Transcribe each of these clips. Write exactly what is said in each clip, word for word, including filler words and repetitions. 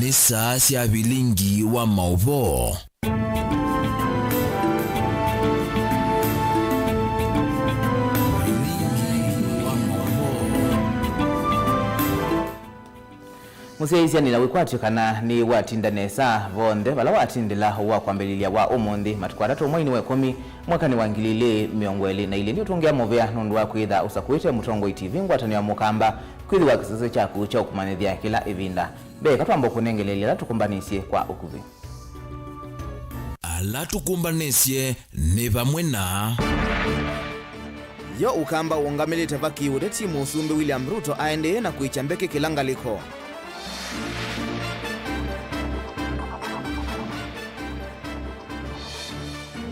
Nĩ saa sya vilingi wa maũvoo. Vilingi wa maũvoo. Mũsyaĩĩsya nĩ na wĩkwatyo kana nĩ watinda nesa vonthe vala watindĩla ũũ wa kwambĩlĩlya wa ũmũnthĩ, matukũ atatũ mweinĩ wa ĩkũmi, mwakanĩ wa ngili ilĩ mĩongo ĩlĩ na ilĩ. Nĩũtũngĩa mũvea nũndũ wa kwĩtha ũsakũĩte Mũtongoi T V ngwatanĩo ya Mũkamba kwĩthĩwa kĩsese kyaku kya ũkũmanyĩthya kĩla ĩvinda. Mbee, eka twambe ũkũnengeleelya ala tũkũmbanĩsye kwa ũkuvĩ. Ala tũkũmbanĩsye nĩ vamwe na. Yo Ũkamba ũũngamĩlĩte va kĩ-ũteti, Mũsumbĩ William Ruto aendee na kwĩkya mbeke kĩla ngalĩko.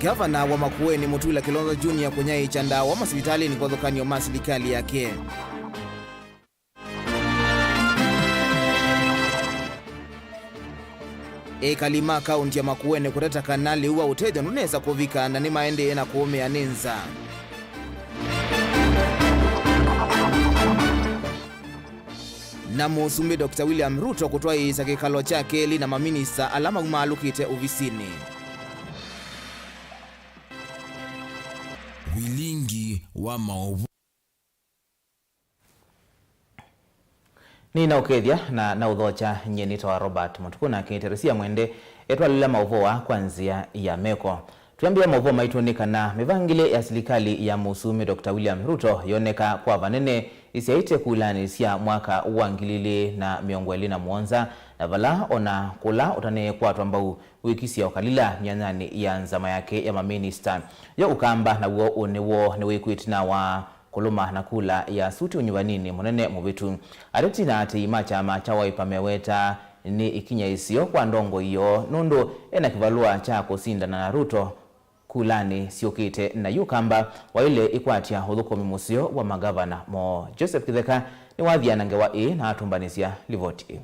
Ngavana wa Makueni Mutula Kilonzo Junior kũnyaĩĩkya ndawa masivitalĩnĩ kĩvathũkany'o ma silikalĩ yake. Ekali ma kaunti ya Makueni kũteta kana lĩu wa ũtethyo ndũnesa kũvika na nĩmaendee na kũũmĩa nĩ nzaa. Na Mũsumbĩ Doctor William Ruto kũtwaĩĩsya kĩkalo kya kelĩ na maminista ala maumaalũkĩte ovisinĩ. Vilingi wa maũvoo. Nĩnaũkethya na naũthokya, nyie nĩtawa Robert Mũtukũ, nake Teresia Mwende etwalĩla maũvoo aa kwa nzĩa ya meko. Twĩambĩa maũvoo maitũ nĩ kana mĩvangĩle ya silikalĩ ya Mũsumbĩ Doctor William Ruto yoneka kwa vanene ĩsyaĩte kulanĩ sya mwaka wa ngili ilĩ na mĩongo ĩlĩ na mũonza, na vala ona kũla ũtanĩkwatwa mbau wĩkisye ũkalila myanyanĩ ya nzama yake ya maminista. Yo Ũkamba naw'o ũnĩ woo nĩwĩkw'ĩte na wa kũlũma na kula ya suti ũnyuvaninĩ mũnene mũvĩtu. Ateti na aatĩĩi ma kyama kya Wiper meweta nĩ ĩkinya ĩseo kwa ndongoi yoo nũndũ ena kĩvalũa kya kũsindana na Ruto kulanĩ syũkĩte, na yu Ũkamba waĩle ĩkwatya ũthũkũmi mũseo wa magavana moo. Joseph Kĩtheka nĩwathi na ngewa ĩĩ na atũmbanĩsya livoti ĩĩ.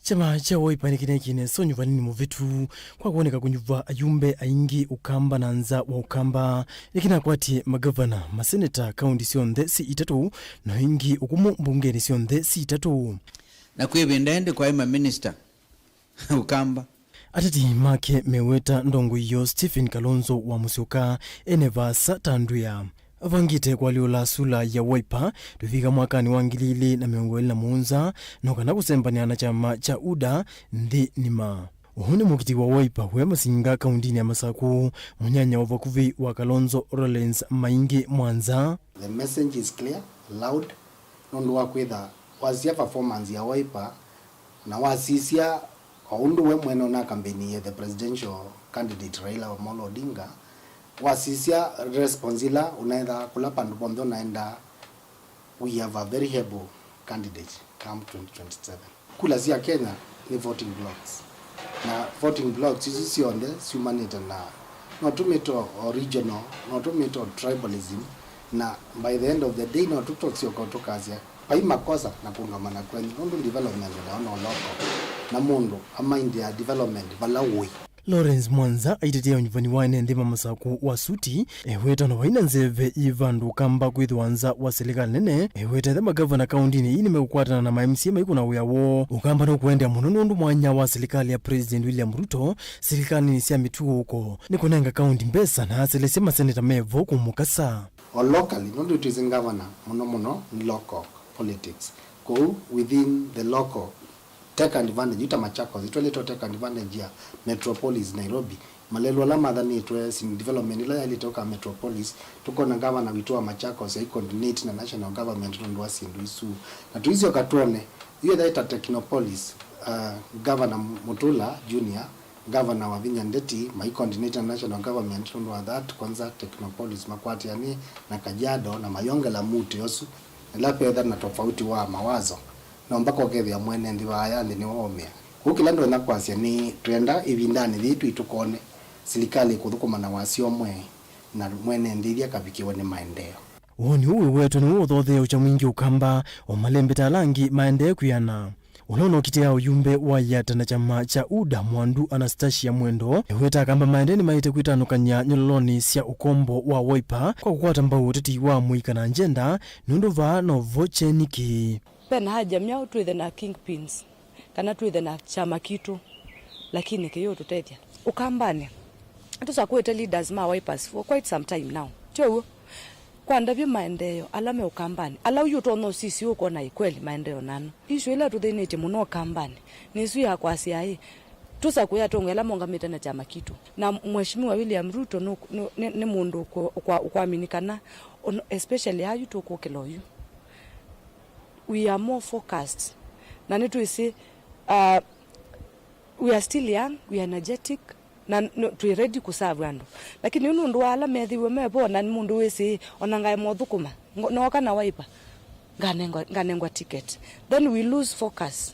Kyama kya Wiper nĩkĩneekie nesa ũnyuvaninĩ mũvĩtu kwa kwoneka kũnyuva ayumbe aingĩ Ũkamba na nza wa Ũkamba. Nĩkĩnakwatie magavana, maseneta kaunti syonthe si itatũ, na ĩngĩ ũkũmũ mbungenĩ syonthe si itatũ. Na kwĩ ĩvinda ĩndĩ kwaĩ maminista Ũkamba. Ateti make meweta ndongoi yoo Stephen Kalonzo wa Musyoka ene vaasa ta ndwĩa. Avangĩte kũalyũla sula ya Wiper tũvika mwakanĩ wa ngili ilĩ na mĩongo ĩlĩ na mũonza, no kana kũsembanĩa na kyama kya UDA nthĩ nima. Ũũ nĩ mũkiti wa Wiper wĩ Masinga, kauntinĩ ya Masaku, mũnyanya wa vakuvĩ wa Kalonzo, Lawrence Maingi Mwanza. The message is clear, loud, nũndũ wa kwĩtha wasisya performance ya Wiper, na wasisya o ũndũ we mwene ũnakambeniie the presidential candidate Raila Amolo Odinga, wasisya response ĩla ũnaethaa kũla vandũ vonthe ũnaendaa, we have a very able candidate come twenty twenty-seven. Kula sya Kenya nĩ voting blocks, na voting blocks isu syonthe syumanĩte na, no tũmĩte o regional, no tũmĩte o tribalism, na by the end of the day no tũtosyoka tũkasya vai makosa na kũngamana kwenyu, nũndũ development nayo no local, na mũndũ amaindĩa development vala ũĩ. Lawrence Mwanza aitetea ũnyuvani wa ene nthĩ ma Masaku wa suti, eweta no vaina nzeve yĩ vandũ Ũkamba kwĩthĩwa nza wa silikalĩ nene. Eweta ethe magavana kauntinĩ ii nĩmekũkwatana na ma M C A maikũna wĩa woo, Ũkamba nũkũendea mũno nũndũ mwanya wa silikalĩ ya President William Ruto silikalĩnĩ sya mĩtuo ũko nĩ kũnenga kaunti mbesa na aselesya maseneta mevo kũmũkasa. O locally, nũndũ twĩsĩ ngavana mũno mũno nĩ local politics. Kũu within the local, take advantage, yu ta Machakos, itwaĩlĩte take advantage ya metropolis Nairobi. Malelũ ala mathanĩtwe, sin development ila yaĩlĩte ũka metropolis, tũkona ngavana witũ wa Machakos ai coordinate na national government nũndũ wa syĩndũ isu. Na tũisyoka twone, yu ethaĩta Technopolis, uh, Governor Mutula Junior, Governor Wavinya Ndeti, mai coordinate na national government nũndũ wa that, kwanza Technopolis makwatĩanĩe na Kajiado na mayongela muti ũsu, ĩla petha na tofauti wa mawazo, no mpaka ũkethĩa mwene nthĩ vaya nthĩ nĩwe waũmĩa. Kwoou kĩla ndonya kwasya nĩ twĩenda ĩvindanĩ yĩĩ twĩ tũkone silikalĩ kũthũkũma na wasya ũmwe na mwene nthĩ ĩthĩ akavikĩwe nĩ maendeeo. Woni ũũ wĩwetwe nĩw'o ũthotheeũkya mwingĩ Ũkamba, o malembeta ala angĩ maendee kwĩana. Ũla ũnokitĩa ũyumbe wa Yata na kyama kya UDA, Mwandu Anastasia Mwendo, eweta Akamba maendee nĩmaĩte kwĩtanũkany'a nyololonĩ sya ũkombo wa Wiper kwa kũkwata mbau ũteti wa mũika na njenda, nũndũ vaa novo kyenĩ kĩĩ. Ve na haja myaũ twĩthe na kingpins, kana twĩthe na kyama kitũ, lakini kĩyĩũtũtethya. Ũkambanĩ, tũsakũĩte leaders ma Wipers for quite some time now. Ti ũw'o? Kwa ndavye maendeeo ala me Ũkambanĩ, ala yu ũtonya ũsisya ũkona ĩ kweli maendeeo nano. Issue ĩla ĩtũthĩnĩtye mũno Ũkambanĩ nĩ ĩsu ya kwasya ĩ, tũsakũe atongoi ala maũngamĩte na kyama kitũ. Na Mheshimiwa William Ruto nũ-, nũ-, nĩ, nĩ mũndũ ũkũ-, ũkwa-, ũkwamini kana, on-, especially ayu tũkũkĩla oyu, we are more focused. Na nĩtwĩsĩ, uh, we are still young, we are energetic, na no, twĩ ready kũserve andũ. Lakini yu nũndũ wa ala methĩiwe me vo, na nĩ mũndũ wĩsĩ, ona ngaema ũthũkũma, ngo-, nooka na Wiper, nganengwa, nganengwa ticket. Then we lose focus.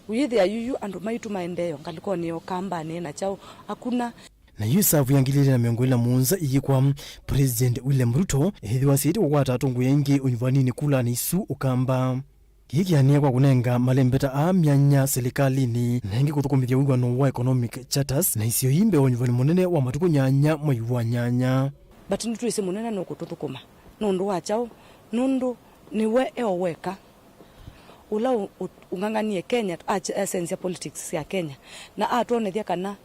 Wĩthĩa yuyu andũ maitũ maendeeo ngalĩkonĩ ya Ũkambanĩ na kyaũ, hakuna. Na yu ĩsavu ya ngili ilĩ na mĩongo ĩlĩ na mũonza ĩyĩkwa, President William Ruto ethĩwa asyaĩte kũkwata atongoi aingĩ ũnyuvaninĩ kulanĩ isu Ũkamba. Kĩĩ kĩanĩa kwa kũnenga malembeta aa myanya silikalĩnĩ, na ĩngĩ kũthũkũmĩthya wĩw'ano wa economic charters na isio ii mbee wa ũnyuvani mũnene wa matukũ nyanya mwei wa nyanya. But nĩtwĩsĩ mũnene nũkũtũthũkũma. Nũndũ wa kyaũ? Nũndũ nĩwe e o weka ũla ũ-, ũ-, ũng'ang'anie Kenya, a-, asenzya politics sya Kenya, na atwonethya kana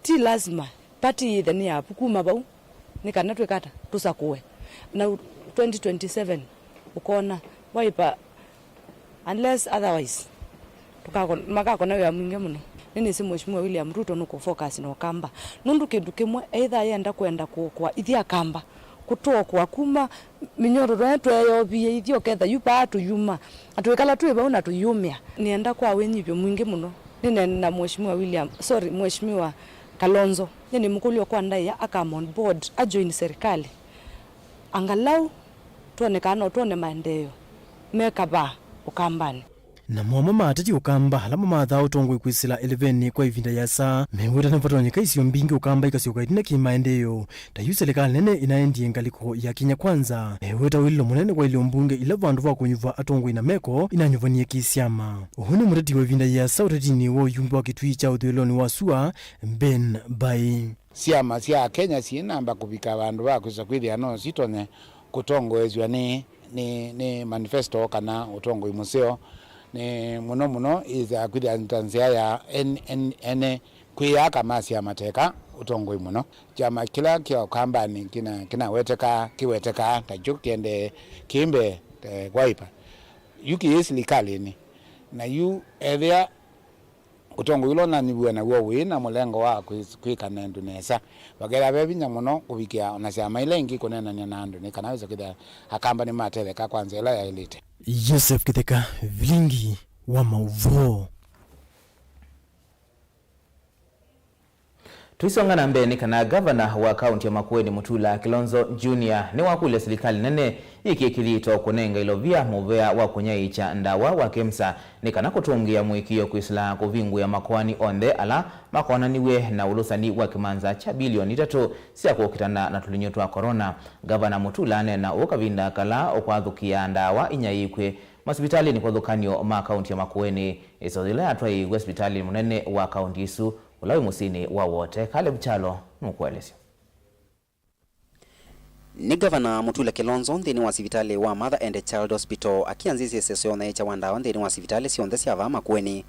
ti lazima party yĩthe nĩ yavu. Kuma vau, nĩ kana twĩkata tũsakũe. Na u-, twenty twenty-seven, ũkona Wiper, unless otherwise, tũkakon-, makakona wĩa mwingĩ mũno. Nĩnĩsĩ Mheshimiwa William Ruto nũkũfocus na Ũkamba. Nũndũ kĩndũ kĩmwe, either yenda kwenda kũkwa ithyĩ Akamba, kũtũokoa kuma mĩnyororo ĩla tweeyovie ithyĩ, ũketha yu vaa tũyuma, na twĩkala twĩ vau na tũyumĩa. Nĩenda kwa wĩnyivyo mwingĩ mũno nĩneene na Mheshimiwa William, sorry, Mheshimiwa Kalonzo. Nĩ nĩmũkũlya ũkwa ndaĩa akam on board, ajoin serikali. Angalau twone kana no twone maendeeo meka vaa Ũkambanĩ. Namo amwe ma ateti Ũkamba ala mamathaa ũtongoi kwĩsĩla ĩlevenĩ kwa ĩvinda yĩasa meweta nĩvatonyeka isio mbingĩ Ũkamba ikasyoka ĩtina kĩ maendeeo, ta yu silikalĩ nene ĩnaendie ngalĩko ya Kenya Kwanza. Meweta ũililo mũnene kwa ilio mbunge ila vandũ va kũnyuva atongoi na meko inanyuvanie kĩ syama. Ũũ nĩ mũteti wa ĩvinda yĩasa ũtetinĩ wa ũyumbe wa Kitui kya ũthũĩlonĩ wa sua, Ben Mbai. Syama sya Kenya syĩnamba kũvika vandũ va kwĩsa kwĩthĩa no sitonye kũtongoesw'a nĩ, nĩ, nĩ manifesto kana ũtongoi mũseo, nĩ mũno mũno ĩsaa kwĩthĩa ta nzĩa ya en-, en-, ene kwĩyaka ma syama teka ũtongoi mũno. Kyama kĩla kya Ũkambanĩ kĩna, kĩnaweteka, kĩwetekaa ta kyo kĩendee kĩ mbee, eh, Wiper. Yu kĩyĩ silikalĩnĩ, na yu ethĩa ũtongoi ũla ũnanyuviw'e naw'o wĩ na mũlengo wa kwĩ-, kwĩka andũ nesa. Vakethĩa ve vinya mũno kũvikĩa o na syama ila ingĩ kũneenany'a na andũ nĩ kana wĩse kwĩthĩa Akamba nĩmatetheka kwa nzĩa ĩla yaĩlĩte. Joseph Kĩtheka, vilingi wa maũvoo. Tũisonga na mbee, nĩ kana ngavana wa kaunti ya Makueni Mutula Kilonzo Junior nĩwakũlya silikalĩ nene yĩkĩe kĩthito kũnenga ilovia mũvea wa kũnyaĩĩkya ndawa wa KEMSA nĩ kana kũtũngĩa mũĩkĩĩo kwĩsĩla kũvingũĩa makoani onthe ala makonaniw'e na ũlũsani wa kĩmanza kya bilioni itatũ sya kũkitana na tũlinyũ twa corona. Ngavana Mutula aneena ũu kavinda kala ũkwathũkĩa ndawa inyaĩĩkw'e masivitalĩnĩ kĩvathũkany'o ma kaunti ya Makueni, ĩseo yĩla yatwaĩiw'e sivitalĩnĩ mũnene wa kaunti ĩsu, ũla wĩ mũsyĩnĩ wa Wote. Caleb Kyalo nũkũelesya. Nĩ Ngavana Mutula Kilonzo nthĩnĩ wa sivitalĩ wa Mother and Child Hospital akĩanzĩsya ĩsesyo ya ũnyaĩĩkya wa ndawa nthĩnĩ wa sivitalĩ syonthe sya vaa Makueni.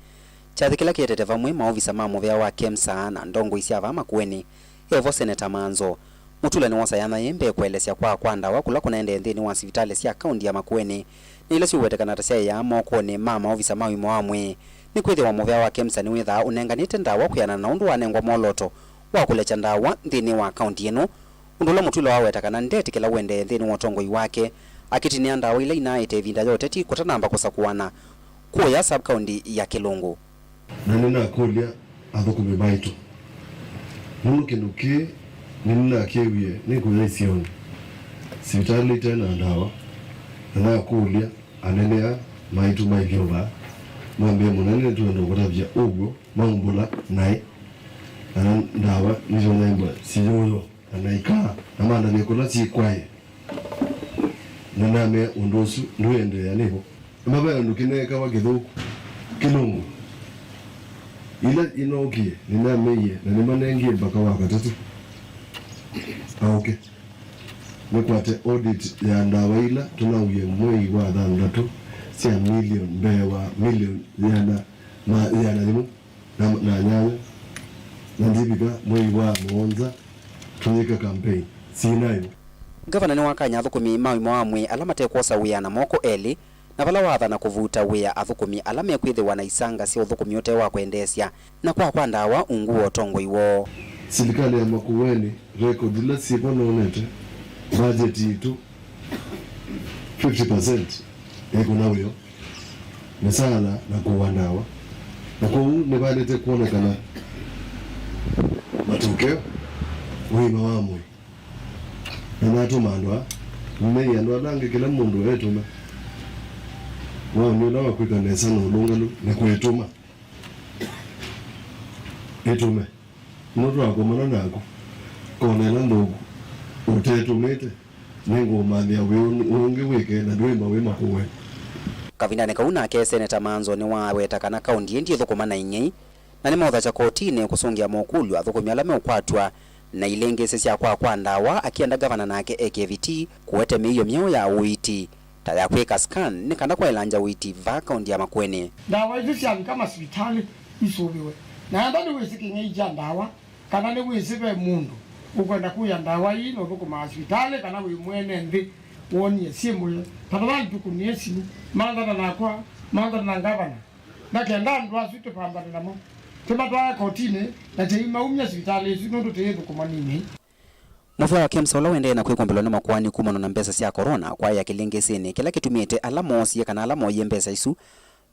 Kyathĩ kĩla kĩetete vamwe maovisa ma mũvea wa KEMSA na ndongoi sya vaa Makueni, e vo Seneta Manzo. Mutula nĩwosa yanya yĩ mbee kũelesya kwaa kwa ndawa kũla kũnaendee nthĩnĩ wa sivitalĩ sya kaunti ya Makueni, na ila syũwetekana ta syaĩaa mokonĩ ma maovisa ma ũima wa mwĩĩ, nĩkwĩthĩwa mũvea wa KEMSA nĩwĩthaa ũnenganĩte ndawa kwĩanana na ũndũ wanengwa mwolooto wa kũlekya ndawa nthĩnĩ wa kaunti ĩno, ũndũ ũla Mutula waweta kana ndetĩkĩla ũendee nthĩnĩ wa ũtongoi wake, akĩtinĩa ndawa ila inaaĩte ĩvinda ya ũteti kũtanamba kũsakũana kũya sub-county ya Kĩlũngũ. Na nĩnakũlya athũkũmi maitũ, nũndũ kĩndũ kĩĩ nĩnĩnakĩw'ie nĩ kũya isionĩ, sivitalĩ ite na ndawa, na nakũlya anene aa maitũ maithyũvaa, mambĩe, "Mũnene, nĩtwenda kũtavya ũw'o maumbũla naĩ, kana ndawa nĩsyonyaĩmbwa syĩyũyũ na naikaa, na mandavye kũla syĩkwaĩe." Na namea ũndũ ũsu ndũendeea nĩvo. Ema ve andũ kĩneekawa kĩthũku, kĩlũngũ. Ĩla ĩnookie, nĩnameie na nĩmanengie mbaka wa katatũ aũke nĩkwate audit ya ndawa ila tũnauie mwei wa thanthatũ sya milioni mbee wa milioni yĩana Ma ĩana yĩmwe na, na nyanya, na ndivika mwei wa mũonza tũyĩka campaign. Sinayo. Ngavana nĩwakany'a athũkũmi ma ũima wa mwĩĩ ala mate kwosa wĩa na moko elĩ, na vala wathana kũvuta wĩa athũkũmi ala mekwĩthĩwa na isanga sya ũthũkũmi ũte wa kwendeesya na kwakwa ndawa ungu wa ũtongoi woo. Silikalĩ ya Makueni, record ila syĩkw'a nonete, budget yitũ fifty percent ĩkũna wĩo, mĩsaala na kũua ndawa. Na kwoou nĩvaĩlĩte kwonekana matokeo ũima wa mwĩĩ. Na natũma andũ aa, nĩmeie andũ ala angĩ kĩla mũndũ etũme. Waoni ũla wa kwĩka nesa na ũlũngalu nĩ kwĩtũma. Ĩtũme. Nũndũ wa kũmana naku, kona ĩla nthũku ũtetũmĩte, nĩngũũmanyĩa wĩ ũngĩ wĩke na ndwĩma wĩ makũwe. Kavindanĩ kau nake, Seneta Manzo nĩwaweta kana kaũnti ĩĩ ndĩthũkũma na ing'ei, na nĩmaũthasya kotinĩ kũsũngĩa mokũlyo athũkũmi ala meũkwatw'a na ilĩngĩsĩ sya kwakwa ndawa, akĩenda ngavana nake eke vitii kũete mĩio myeũ ya ũiiti, ta ya kwĩka scan nĩ kana kwaĩlangya ũiiti vaa kaũnti ya Makueni. Ndawa isu syavika masivitalĩ isũvĩwe. Na enda nĩwĩsĩ kĩng'ei kya ndawa, kana nĩwĩsĩ ve mũndũ ũkwenda kũya ndawa ii na ũthũkũmaa sivitalĩ, kana wĩ mwene nthĩ wonie syĩ mũyo, tafadhali tũkũnĩe simu, manthana nakwa, manthana na ngavana. Na kenda andũ asu tũpambane namo, tũmatwae kotinĩ, na tĩimaumya sivitalĩ ĩsu nũndũ tĩĩthũkũma nini. Mũvea wa KEMSA ũla ũendee na kwĩkũmbĩlwa nĩ makoani kumana na mbesa sya corona kwaĩa kĩlĩngĩsĩnĩ kĩla kĩtumĩte ala moosie kana ala moie mbesa isu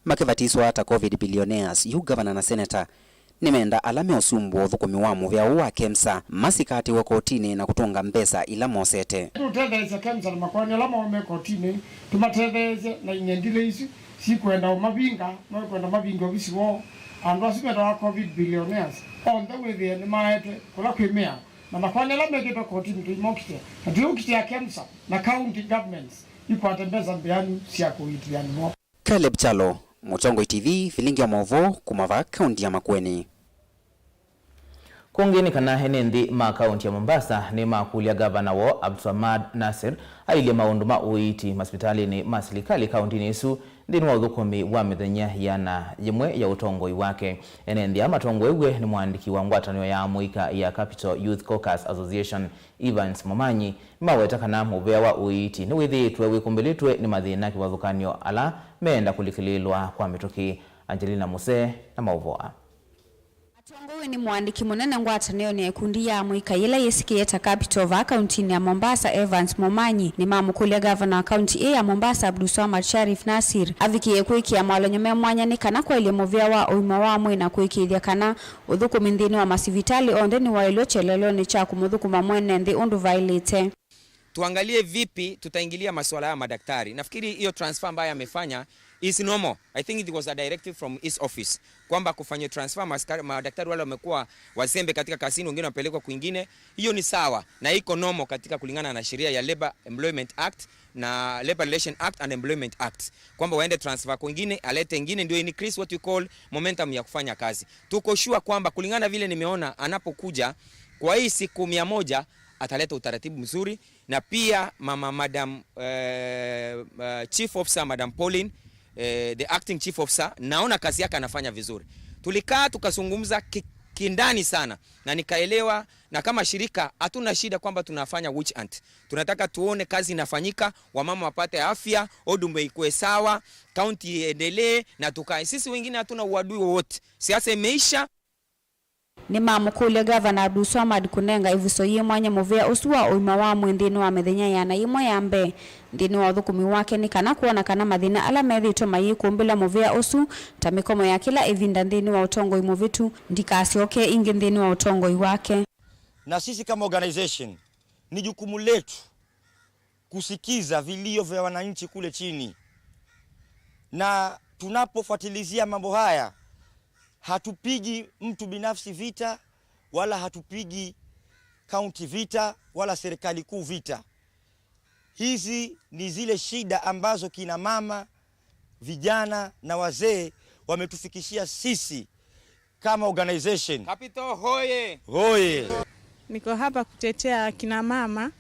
makĩvatiswa ta covid billionaires. Yu ngavana na seneta nĩmenda ala meũsumbũa ũthũkũmi wa mũvea ũũ wa KEMSA masikatĩwe kotinĩ na kũtũnga mbesa ila mosete. Tũtetheesya KEMSA na makoani ala moo me kotinĩ, tũmatetheesye na ing'endilĩ isu sikwenda ũmavinga, mekwenda mavinge ovisi woo. Andũ asu metawa covid billionaires onthe wĩthĩe nĩmaete kũla kwĩ mĩao, na makoani ala mekĩtwe kotinĩ tũimokitĩa, na tũiũkitĩa KEMSA na county governments ikwate mbesa mbĩanu sya kũiitĩĩa nĩmo. Caleb Kyalo, Mũtongoi T V, vilingi ya maũvoo kuma vaa kaunti ya Makueni. Kũngĩ nĩ kana ene nthĩ ma kaunti ya Mombasa nĩmakũlya ngavana woo Abdulswamad Nasir ailye maũndũ ma ũiiti masivitalĩnĩ ma silikalĩ kauntinĩ ĩsu nthĩnĩ wa ũthũkũmi wa mĩthenya ĩana yĩmwe ya ũtongoi wake. Ene nthĩ aa matongoew'e nĩ mũandĩki wa ngwatanĩo ya amũika ya Capital Youth Caucus Association, Evans Momanyi, nĩmaweta kana mũvea wa ũiiti nĩwĩthĩĩtwe wĩkũmbĩlĩtwe nĩ mathĩna kĩvathũkany'o ala meenda kũlikĩlĩĩlwa kwa mĩtũkĩ. Angelina Musee na maũvoo aa. Atongoew'e nĩ mũandĩki mũnene ngwatanĩonĩ ya ikundi ya amũika yĩla yĩsĩkĩe ta Capital vaa kauntinĩ ya Mombasa, Evans Momanyi, nĩmamũkũlya ngavana wa kaunti ĩĩ ya Mombasa, Abdulswamad Sharif Nasir, avikĩe kwĩkĩa mawalany'o me mwanya nĩ kana kwaĩlye mũvea wa ũima wa mwĩĩ na kũĩkĩĩthya kana ũthũkũmi nthĩnĩ wa masivitalĩ onthe nĩwaĩlwe kyelelonĩ kya kũmũthũkũma mwene nthĩ ũndũ vaĩlĩte. Tuangalie vipi tutaingilia masuala ya madaktari. Nafikiri hiyo transfer ambayo amefanya is normal. I think it was a directive from his office kwamba kufanywa transfer maskari, madaktari wale wamekuwa wazembe katika kazini, wengine wapelekwa kwingine. Hiyo ni sawa na iko normal katika kulingana na sheria ya Labour Employment Act na Labour Relation Act and Employment Act, kwamba waende transfer kwingine, alete ingine, ndio increase what we call momentum ya kufanya kazi. Tuko sure kwamba kulingana vile nimeona anapokuja kwa hii siku mia moja ataleta utaratibu mzuri, na pia mama, madam, eh, eh, chief officer, Madam Pauline, eh, the acting chief officer, naona kazi yake anafanya vizuri. Tulikaa tukazungumza ki-, kindani sana na nikaelewa, na kama shirika hatuna shida kwamba tunafanya witch hunt. Tunataka tuone kazi inafanyika, wamama wapate afya, huduma ikuwe sawa, kaunti iendelee na tukae. Sisi wengine hatuna uadui wowote. Siasa imeisha. Nĩmamũkũlya Ngavana Abdulswamad kũnenga ĩvuso yĩ mwanya mũvea ũsu wa ũima wa mwĩĩ nthĩnĩ wa mĩthenya ĩana yĩmwe ya mbee nthĩnĩ wa ũthũkũmi wake nĩ kana kwona kana mathĩna ala methĩĩtwe mayĩkũmbĩla mũvea ũsu, ta mĩkomo ya kĩla ĩvinda nthĩnĩ wa ũtongoi mũvĩtu, ndikasyoke ĩngĩ nthĩnĩ wa ũtongoi wake. Na sisi kama organization, ni jukumu letu kusikiza vilio vya wananchi kule chini. Na tunapofuatilizia mambo haya, hatupigi mtu binafsi vita, wala hatupigi kaunti vita, wala serikali kuu vita. Hizi ni zile shida ambazo kina mama, vijana na wazee wametufikishia sisi kama organization. Capital hoye! Hoye! Niko hapa kutetea akina mama,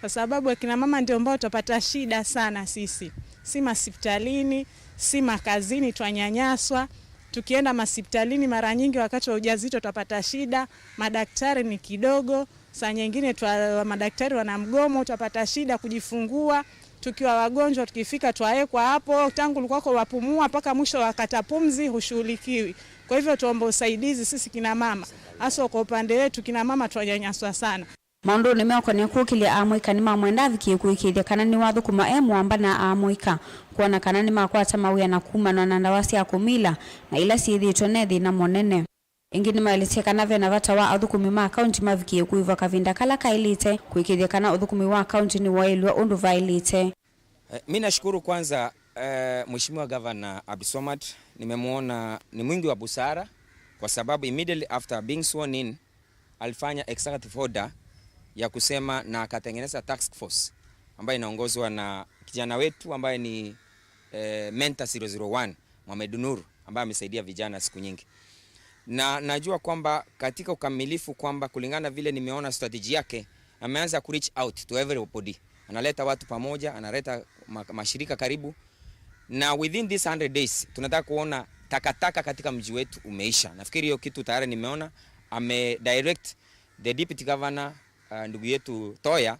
kwa sababu akina mama ndio ambao tutapata shida sana sisi. Si masipitalini, si makazini twanyanyaswa. Tukienda masipitalini mara nyingi wakati wa ujauzito twapata shida, madaktari ni kidogo, saa nyingine twa, madaktari wana mgomo, twapata shida kujifungua tukiwa wagonjwa, tukifika twaekwa hapo, tangu ulikuwako wapumua mpaka mwisho wakata pumzi hushughulikiwi. Kwa hivyo tuombe usaidizi sisi kina mama, haswa kwa upande wetu kina mama twanyanyaswa sana. Maũndũnĩ meũkonĩa kũkĩlya amũika nĩmamwenda avikie kũĩkĩĩthya kana nĩwathũkũma e mũamba na amũika, kwona kana nĩmakwata mawĩa na kumanwa na ndawa sya kũmila na ila syĩthĩĩtwe ne thĩna mũnene. Ĩngĩ nĩmaelesye kana ve na vata wa athũkũmi ma kaunti mavikie kũĩvwa kavinda kala kaĩlĩte kũĩkĩĩthya kana ũthũkũmi wa kaunti nĩwoelw'a ũndũ vaĩlĩte. Eh, mi nashukuru kwanza, eh, Mheshimiwa Gavana Abdulswamad, nimemwona ni mwingi wa busara kwa sababu immediately after being sworn in, alifanya executive order ya kusema na akatengeneza task force ambayo inaongozwa na kijana wetu ambaye ni, eh, Mentor zero zero one, Mohamed Nur, ambaye amesaidia vijana siku nyingi. Na najua kwamba katika ukamilifu kwamba kulingana vile nimeona strategy yake, ameanza ku reach out to everybody. Analeta watu pamoja, analeta ma-, mashirika karibu. Na within these hundred days, tunataka kuona takataka katika mji wetu umeisha. Nafikiri hiyo kitu tayari nimeona, ame direct the deputy governor, uh, ndugu yetu Toya,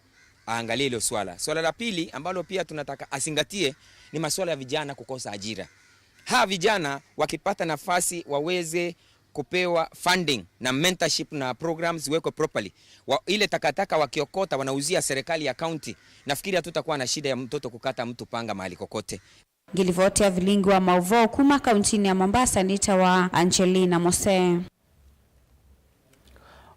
aangalie hilo swala. Swala la pili ambalo pia tunataka azingatie ni masuala ya vijana kukosa ajira. Hawa vijana wakipata nafasi waweze kupewa funding na mentorship na programs ziwekwe properly. Wa, ile takataka wakiokota wanauzia serikali ya county. Nafikiri hatutakuwa na shida ya mtoto kukata mtu panga mahali kokote. Ngĩlivoti ya vilingi wa maũvoo kuma kauntinĩ ya Mombasa nĩtawa Angelina Mose.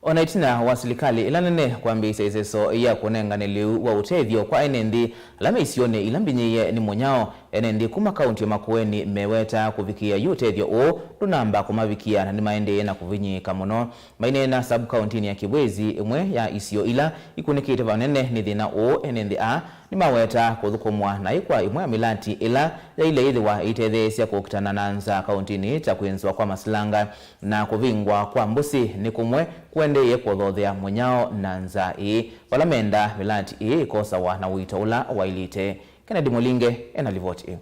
O na ĩtina wa silikalĩ ĩla nene kwambĩĩsya ĩseso ya kũnengane lĩu wa ũtethyo kwa ene nthĩ ala me isionĩ ila mbinyĩĩe nĩ mũnyao, ene nthĩ kuma kaunti ya Makueni meweta kũvikĩĩa yu ũtethyo ũũ ndũnamba kũmavikĩa na nĩmaendee na kũvinyĩĩka mũno. Maineena sub-kauntinĩ ya Kibwezi, ĩmwe ya isio ila ikunĩkĩte vanene nĩ thĩna ũũ, ene nthĩ aa nĩmaweta kũthũkũmwa naĩ kwa ĩmwe ya mĩlati ĩla yaile yĩthĩwa ĩitetheesya kũkitana na nzaa kauntinĩ ta kwĩnzwa kwa masilanga na kũvingwa kwa mbũsĩ nĩ kũmwe kũendeeie kũthothea mũnyao na nzaa ĩĩ, vala menda mĩlati ĩĩ ĩkosawa na ũito ũla waĩlĩte. Kennedy Mũlinge ena livoti ĩĩ.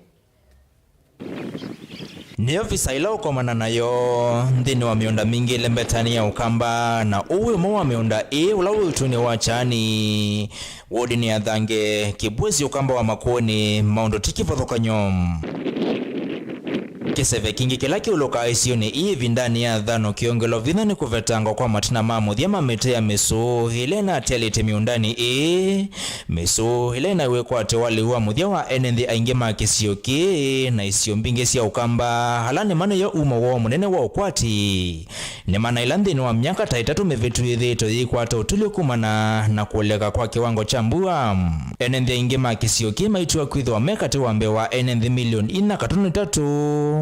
Nĩ ovisa ĩla ũkomana nayo nthĩnĩ wa mĩũnda mingĩ ĩlembetanĩ ya Ũkamba, na ũũ wĩ ũmwe wa mĩũnda ĩĩ ũla wĩ ũtũinĩ wa Kyani, wodinĩ ya Thange, Kibwezi, Ũkamba wa Makueni, maũndũ ti kĩvathũkany'o. Kĩseve kingĩ kĩla kĩũlũkaa isionĩ ii ĩvindanĩ ya thano kĩongelwa vinya nĩ kũvetangwa kwa matina ma mũthya ma mĩtĩ ya mĩsũũ ĩla ĩnatialĩte mĩũndanĩ ĩĩ. Mĩsũũ ĩla ĩnaĩ wĩkwatyo wa lĩu wa mũthya wa ene nthĩ aingĩ ma kĩsio kĩĩ na isio mbingĩ sya Ũkamba, ala nĩma nĩyo umo woo mũnene wa ũkwati. Nĩmanaĩla nthĩnĩ wa myaka ta ĩtatũ mĩvĩtu yĩthĩĩtwe yĩikwata ũtũlyũ kumana na kũleka kwa kĩwango kya mbua. Ene nthĩ aingĩ ma kĩsio kĩĩ maitiwa kwĩthĩwa me katĩ wa mbee wa ene nthĩ milioni inya katono itatũ.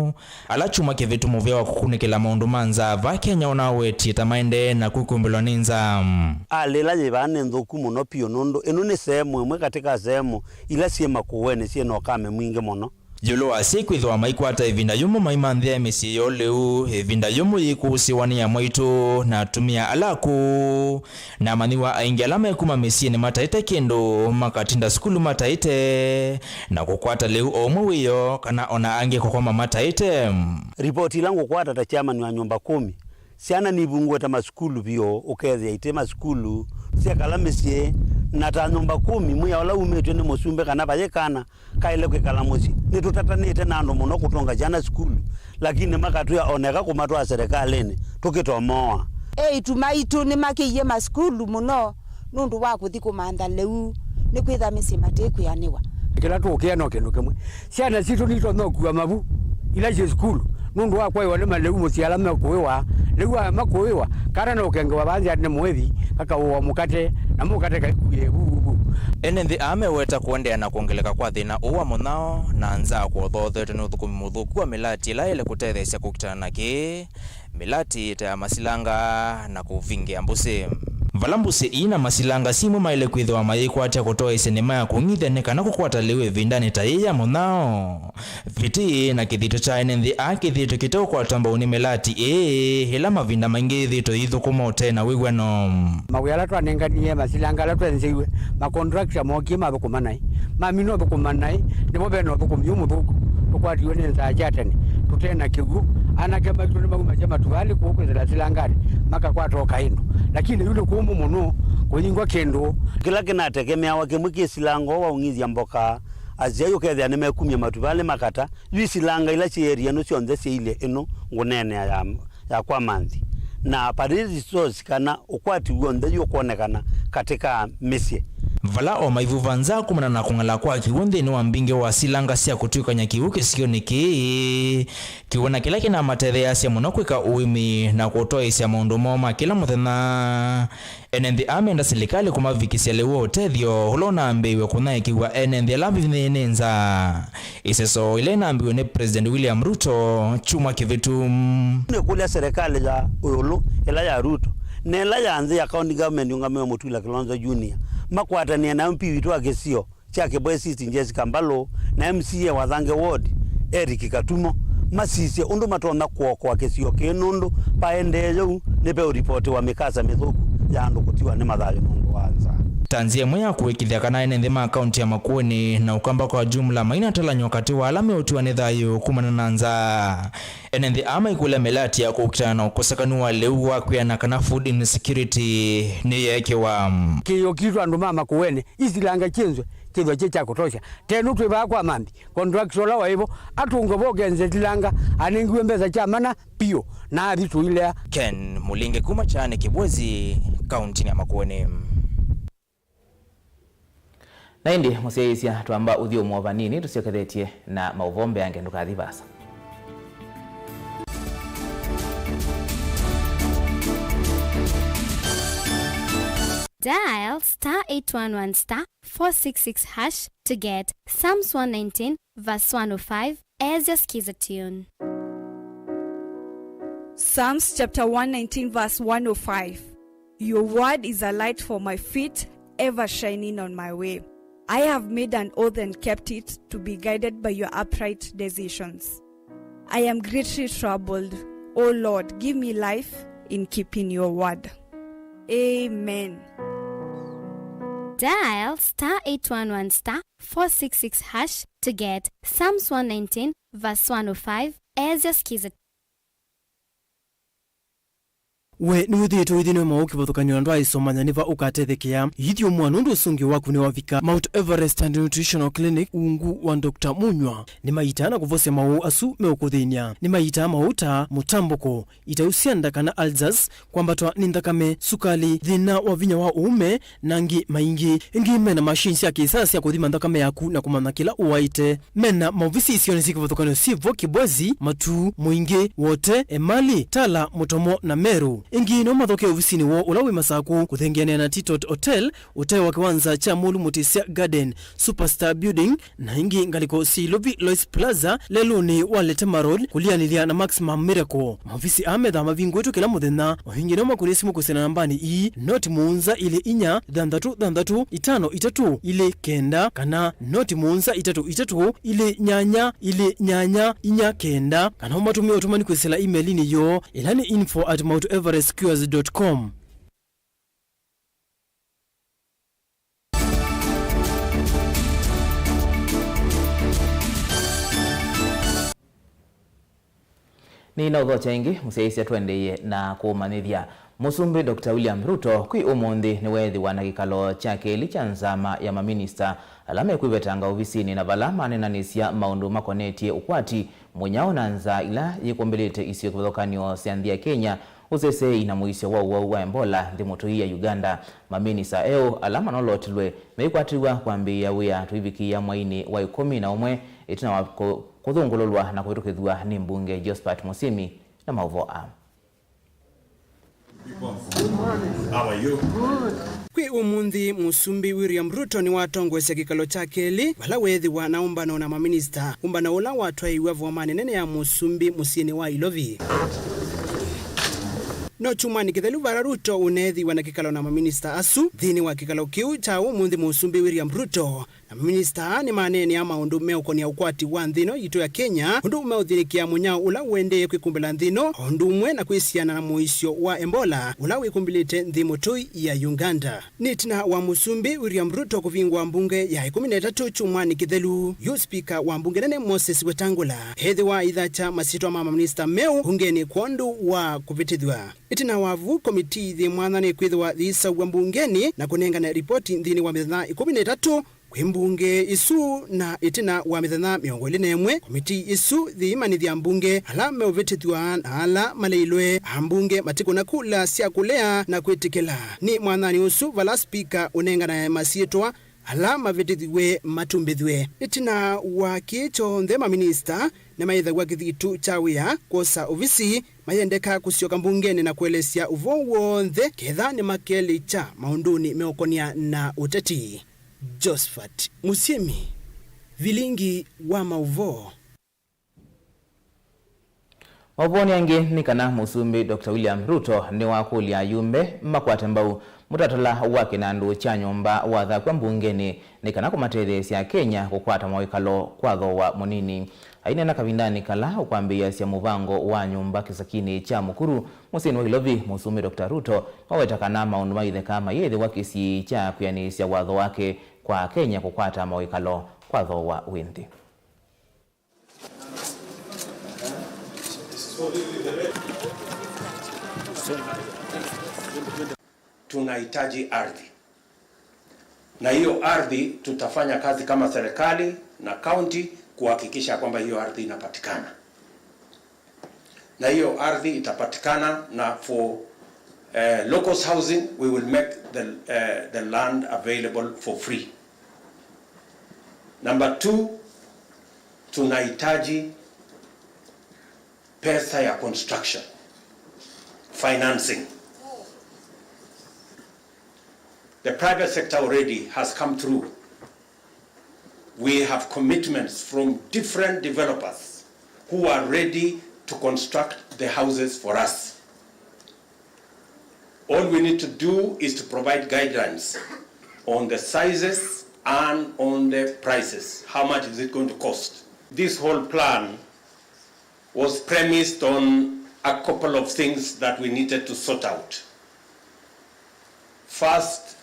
Ala kyumwa kĩvĩtu mũvĩa wa kũkunĩkĩla maũndũ ma nzaa vaa Kenya ũnawetie ta maendee na kwĩkumbĩlwa nĩ nzaa. Alĩ ĩla yĩ vaa nĩ nthũku mũno piũ nũndũ ĩno nĩ sehemu ĩmwe katĩ ka sehemu ila syĩ Makueni syĩ na ũkame mwingĩ mũno. Ĩũlũ wa asyai kwĩthĩwa maikwata ĩvinda yũmũ maimanthĩae mĩsyĩ yoo lĩu, ĩvinda yũmũ yĩkũsĩwa nĩ amwaitũ na atumĩa ala akũũ, na amanyĩw'a aingĩ ala mekuma mĩsyĩnĩ mataĩte kĩndũ, makatinda sukulu mataĩte, na kũkwata lĩu o ũmwe wĩoo, kana o na angĩ kũkoma mataĩte. Ripoti ila ngũkwata ta chairman wa nyũmba kũmi, syana nivungũĩte masukulu vyũ, ũkethĩa iti masukulu, syekala mĩsyĩ, na ta nyũmba kũmi, mwĩa ũla umĩtw'e nĩ mũsumbĩ kana vayĩ kana kaĩle kwĩkala mũsyĩ. Nĩtũtatanĩte na andũ mũno kũtũnga syana sukulu, lakini makatwĩa oneka kũmatwaa serikalĩnĩ, tũkĩtomooa. Eĩtu maitũ nĩmakĩie masukulu mũno nũndũ wa kũthi kũmantha lĩu, nĩkwĩtha mĩsyĩ matĩkwĩanĩwa. Kĩla tũũkĩa no kĩndũ kĩmwe. Syana sitũ nitonya ũkua mavu ila syĩ sukulu nũndũ wa kwaĩwa nĩ malĩu mũsyĩ ala mekũĩwa. Lĩu aya makũĩwa, kana no ũkengewa vaa nzĩanĩ nĩ mũĩthi, kakaũwa mũkate, na mũkate kaikuie vuvuvu. Ene nthĩ aa meweta kũendeea na kwongeleka kwa thĩna ũũ wa mũnyao na nzaa kũothoothetwe nĩ ũthũkũmi mũthũku wa mĩlati ĩla yaĩle kũtetheesya kũkitana na kĩĩ. Mĩlati ta ya masilanga na kũvingĩa mbũsĩ. Vala mbũsĩ ii na masilanga simwe maĩle kwĩthĩwa mayĩkwatya kũtoa ĩsĩ nĩma ya kũng'ithya nĩ kana kũkwata lĩu ĩvindanĩ ta yĩĩ ya mũnyao. Vĩtĩ na kĩthito kya ene nthĩ aa kĩthĩĩtwe kĩteũkwatwa mbau nĩ mĩlati ĩĩ, ĩla mavinda maingĩ yĩthĩĩtwe yĩithũkũma ũte na wĩw'ano. Mawĩa ala twanenganie masilanga ala twenzeiwe, makontrakta mookie mathũkũma naĩ, mamina ũthũkũma naĩ, nĩvo ve na ũthũkũmi ũmũthũku, tũkwatiwe nĩ nzaa kya tene, tũte na kĩw'ũ, Anake maitũ nĩmaumasya matuanĩ kũu kwĩsĩla silanganĩ, makakwata o kaĩndũ. Lakini yu nĩ kũmũ mũno, kũyingwa kĩndũ. Kĩla kĩnatekemeawa kĩmwe kĩ silanga ũũ waung'ithya mboka, asyai ũkethĩa nĩmekumya matuanĩ makata, yu isilanga ila syĩ area ĩno syonthe syailye ĩno ngũneenea ya, ya kwa manthi. Na pali resource kana ũkwati w'onthe yu ũkwonekana katĩ ka mĩsyĩ. Vala o maivuva nza kumana na kũng'ala kwa kĩw'ũ nthĩnĩ wa mbingĩ wa silanga sya kũtw'ĩkany'a kĩw'ũ kĩsionĩ kĩĩ, kĩw'ũ na kĩla kĩnamatetheeasya mũno kwĩka ũĩmi na kũtoeesya maũndũ moo ma kĩla mũthenya. Ene nthĩ aa menda silikalĩ kũmavikĩsya lĩu wa ũtethyo ũla ũnambĩĩw'e kũnyaĩĩkĩw'a ene nthĩ ala mavinyĩĩwe nĩ nzaa. Ĩseso ĩla ĩnambĩĩw'e nĩ President William Ruto kyumwa kĩvĩtu. Nĩkũlya serikali ya ĩũlũ, ĩla ya Ruto, na ĩla ya nthĩ ya county government yũngamĩwe Mutula Kilonzo Junior, makwatanĩe na M P witũ wa kĩsio kya Kĩbwezi East Jessica Mbalũ na M C A wa Thange Ward Eric Katumo, masisye ũndũ matonya kũokoa kĩsio kĩĩ, nũndũ vaendee ũu nĩveũripotiwa mĩkasa mĩthũku ya andũ kũtiwa nĩ mathayũ nũndũ wa nzaa. Ta nzĩa ĩmwe ya kũĩkĩĩthya kana ene nthĩ ma kaunti ya Makueni na Ukamba kwa jumla mainatalanywa katĩ wa ala meũtiwa nĩ thayũ kumana na nzaa, ene nthĩ aa maikũlya mĩlati ya kũkitana na ũkosekanu wa lĩu wa kwĩana kana food insecurity nĩyeekĩwa. Kĩĩo kitũ andũ ma Makueni, isilanga kyĩnzwe, kĩthwa kyĩ kya kũtosya. Tenu twĩ vaa kwa Mambi, contractor ũla waĩ vo atũngwe vo ũkenze silanga, anengiwe mbesa kya mana piũ, na athi tũilea. Ken Mulinge kuma Kyane Kĩbwezi, kaunti ya Makueni. Na ĩndĩ mũsyaĩĩsya, twamba ũthyũmũo vanini tũsyokethetye na maũvoo mbeange, ndũkathi vaasa. Dial star eight one one star four six six hash to get Psalms one nineteen verse one oh five as your skiza tune. Psalms chapter one nineteen verse one oh five. Your word is a light for my feet, ever shining on my way. I have made an oath and kept it, to be guided by your upright decisions. I am greatly troubled. O Lord, give me life in keeping your word. Amen. Dial star eight one one star four six six hash to get Psalms one nineteen verse one oh five as your skiza. We nĩwĩthĩĩtwe ũithĩnĩwe maũũ kĩvathũkany'o na ndwaaĩsomanya nĩ va ũkatethekea? Ithyũmũa nũndũ ũsũngĩo waku nĩwavika. Mount Everest and Nutritional Clinic ungu wa Doctor Munywa nĩmaitaa na kũvosya maũũ asu meũkũthĩny'a. Nĩmaitaa maũũ ta mũtambũko, itau sya nda kana ulcers, kwambatwa nĩ nthakame, sukali, thĩna wa vinya wa ũũme, na angĩ maingĩ. Ĩngĩ mena machine sya kĩsaa sya kũthima nthakame yaku na kũmanya kĩla ũwaĩte. Mena maovisi isionĩ syĩ kĩvathũkany'o syĩ vo Kĩbwezi, Matuu, Mũingĩ, Wote, Emali, Tala, Mũtomo na Meru. Ĩngĩ no mathokee ovisinĩ woo ũla wĩ Masakũ, kũthengeanĩa na Titot Hotel, ũtee wa kĩwanza kya Mũlu Mũtĩsya Garden, Superstar Building, na ĩngĩ ngalĩko syĩ Ilovi Lois Plaza, lelũnĩ wa Letema Road, kũlianĩlya na Maximum Miracle. Maovisi aa methaa mavingũĩtwe kĩla mũthenya. Mavingi no makũnĩe simũ kwĩsĩla nambanĩ ii, noti mũonza ilĩ inya, thanthatũ thanthatũ, itano itatũ, ilĩ kenda, kana noti mũonza itatũ itatũ, ilĩ nyanya, ilĩ nyanya, inya kenda, kana ũmatũmĩe ũtũmani kwĩsĩla email-inĩ yoo, ĩla nĩ info at mount everest cures dot com. Nĩnaũthokya ĩngĩ, mũsyaĩĩsya, tũendeeye na kũũmanyĩthya. Mũsumbĩ Doctor William Ruto kwĩ ũmũnthĩ nĩweethĩwa na kĩkalo kya kelĩ kya nzama ya maminista ala mekwĩvetanga ovisinĩ, na vala maneenanĩsya maũndũ makonetye ũkwati, mũnyao na nzaa ila yĩkũmbĩlĩte isio kĩvathũkany'o sya nthĩ ya Kenya, ũseseei na mũisyo wa ũwau wa Ebola nthĩ mũtũi ya Uganda. Maminista eũ ala manolotilwe meikwatĩw'a kwambĩĩa wĩa tũivikĩĩa mwainĩ wa ĩkũmi na ũmwe, ĩtina wa kũ-, kũthũngũlũlwa na kũvĩtũkĩthw'a nĩ mbunge Josphat Mũsyĩmi na maũvoo aa. Kwĩ ũmũnthĩ, Mũsumbĩ William Ruto nĩwatongoesya kĩkalo kya kelĩ, vala weethĩwa na ũmbano na maminista, ũmbano ũla watwaĩiw'a vomanĩ nene ya Mũsumbĩ mũsyĩnĩ wa Ilovi. No kyumwanĩ kĩthelu vala Ruto ũneethĩwa na kĩkalo na maminista asu. Nthĩnĩ wa kĩkalo kĩu kya ũmũnthĩ, Mũsumbĩ William Ruto Aminista nĩmaneenea maũndũ meũkonia ũkwati wa nthĩ ĩno yitũ ya Kenya, ũndũ meũthĩnĩkĩa mũnyao ũla ũendee kwĩkumbĩla nthĩ ĩno, o ũndũ ũmwe na kwĩsiana na mũisyo wa Ebola ũla wĩkumbĩlĩte nthĩ mũtũi ya Uganda. Nĩ ĩtina wa Mũsumbĩ William Ruto kũvingũa mbunge ya ĩkũmi na ĩtatũ kyumwanĩ kĩthelu, yu spika wa mbunge nene Moses Wetangula ethĩwa aithakya masyĩtwa ma maminista meũ mbungenĩ kwondũ wa kũvĩtĩthw'a. Ĩtina wa vu, komitii yĩ mwanya nĩkwĩthĩwa yĩisaw'a mbungenĩ na kũnengane ripoti nthĩnĩ wa mĩthenya ĩkũmi na ĩtatũ kwĩ mbunge ĩsu, na ĩtina wa mĩthenya mĩongo ĩlĩ na ĩmwe, komitii ĩsu yĩimanyĩthya mbunge ala meũvĩtĩthw'a na ala maleilwe. Ambunge matikũna kula sya kũlea na kwĩtĩkĩla. Nĩ mwanyanĩ ũsu vala spika ũnenganae masyĩtwa ala mavĩtĩthiw'e matumbĩthw'e. Ĩtina wa kĩĩ kyonthe, maminista nĩmaĩthaw'a kĩthitũ kya wĩa kwosa ovisi, mayendeka kũsyoka mbungenĩ na kũelesya ũvoo w'onthe ketha nĩmakelĩkya maũndũnĩ meũkonia na ũteti. Josephat Mũsyĩmi, vilingi wa maũvoo. Maũvoonĩ angĩ nĩ kana Mũsumbĩ Doctor William Ruto nĩwakũlya ayumbe makwate mbau mũtatala wa kĩnandũ kya nyũmba wathakw'a mbungenĩ nĩ kana kũmatetheesya Akenya kũkwata mawĩkalo kwa thooa mũnini. Aineena kavindanĩ kala ũkwambĩĩasya mũvango wa nyũmba kĩsakinĩ kya Mũkuru mũsyĩnĩ wa Ilovi, Mũsumbĩ Doctor Ruto nĩwaweta kana maũndũ ma itheka mayĩthĩwa kĩsii kya kwĩanĩĩsya watho wake kwa Akenya kũkwata mawĩkalo kwa thooa wĩ nthĩ. Tunahitaji ardhi. Na hiyo ardhi tutafanya kazi kama serikali na county kuhakikisha kwamba hiyo ardhi inapatikana. Na hiyo ardhi itapatikana na for, eh, locals housing, we will make the, eh, the land available for free. Number two, tunahitaji pesa ya construction, financing. The private sector already has come through. We have commitments from different developers who are ready to construct the houses for us. All we need to do is to provide guidelines on the sizes and on the prices. How much is it going to cost? This whole plan was premised on a couple of things that we needed to sort out. First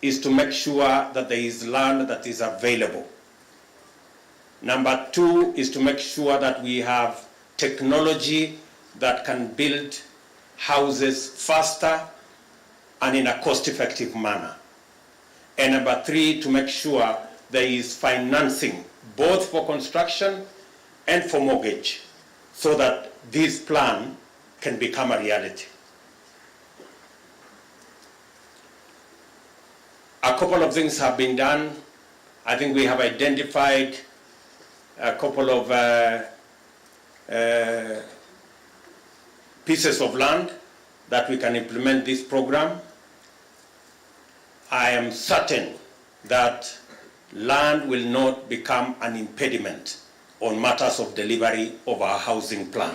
is to make sure that there is land that is available. Number two is to make sure that we have technology that can build houses faster and in a cost-effective manner. And number three, to make sure there is financing, both for construction and for mortgage, so that this plan can become a reality. A couple of things have been done. I think we have identified a couple of, uh, uh, pieces of land that we can implement this program. I am certain that land will not become an impediment on matters of delivery of our housing plan.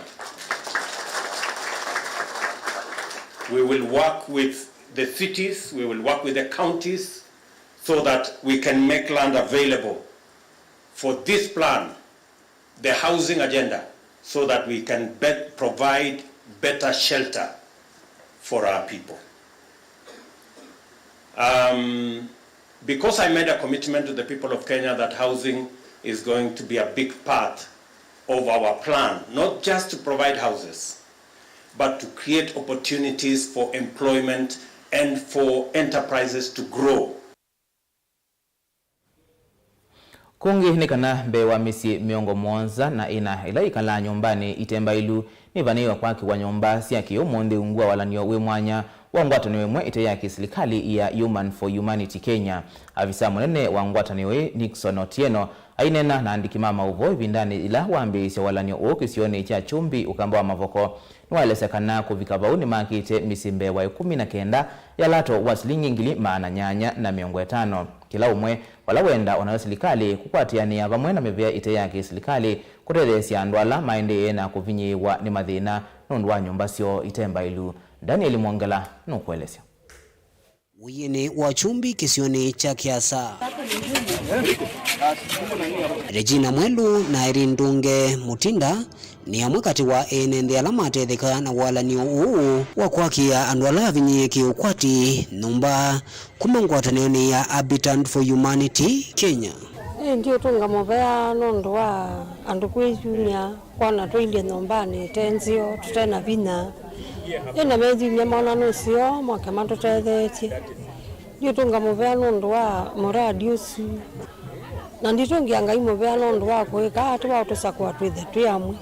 We will work with the cities, we will work with the counties so that we can make land available for this plan, the housing agenda, so that we can bet-, provide better shelter for our people. Um, because I made a commitment to the people of Kenya that housing is going to be a big part of our plan, not just to provide houses, but to create opportunities for employment and for enterprises to grow. Kũngĩ nĩ kana mbee wa mĩsyĩ mĩongo mũonza na ĩna ĩla ĩkalaa nyũmbanĩ ite mbaĩlu nĩvanĩĩwe kwakĩwa nyũmba sya kĩ-ũmũnthĩ ungu wa walan'yo wĩ mwanya wa ngwatanĩo ĩmwe ĩte ya kĩsilikalĩ ya Human for Humanity Kenya. Avisa mũnene wa ngwatanĩo ĩĩ, Nixon Otieno, aineena na andĩki ma maũvoo ĩvindanĩ yĩla wambĩĩsya walan'yo ũũ kĩsionĩ kya Kyumbi, Ũkamba wa Mavoko, nĩwaelesya kana kũvika vau nĩmakĩte mĩsyĩ mbee wa ĩkũmi na kenda ya lato wa silingi ngili maana nyanya na mĩongo ĩtano kĩla ũmwe, vala wenda o nayo silikalĩ kũkwatĩanĩa vamwe na mĩvĩa ĩte ya kĩsilikalĩ kũtetheesya andũ ala maendee na kũvinyĩĩwa nĩ mathĩna nũndũ wa nyũmba syoo ite mbaĩlu. Daniel Mwongela nũkũelesya. Ũiĩnĩ wa Kyumbi kĩsionĩ kya Kĩasa. Regina Mwelu na Irene Ndunge Mutinda nĩ amwe katĩ wa ene nthĩ ala matetheka na walany'o ũũ wa kwakĩa andũ ala avinyĩĩe kĩ-ũkwati nyũmba kuma ngwatanĩonĩ ya Habitat for Humanity Kenya. Ĩĩ, ndiũtũnga mũvea nũndũ wa andũ kwĩyumya. Kwona tũilye nyũmbanĩ ite nzeo, tũte na vinya. Ĩndĩ methimya mona nũseo, moke matũtetheetye. Ndiũtũnga mũvea nũndũ wa mũradi ũsu. Na nditũngĩa Ngai mũvea nũndũ wa kũĩka ata wa ũtũsakũa twĩthe twĩ amwe.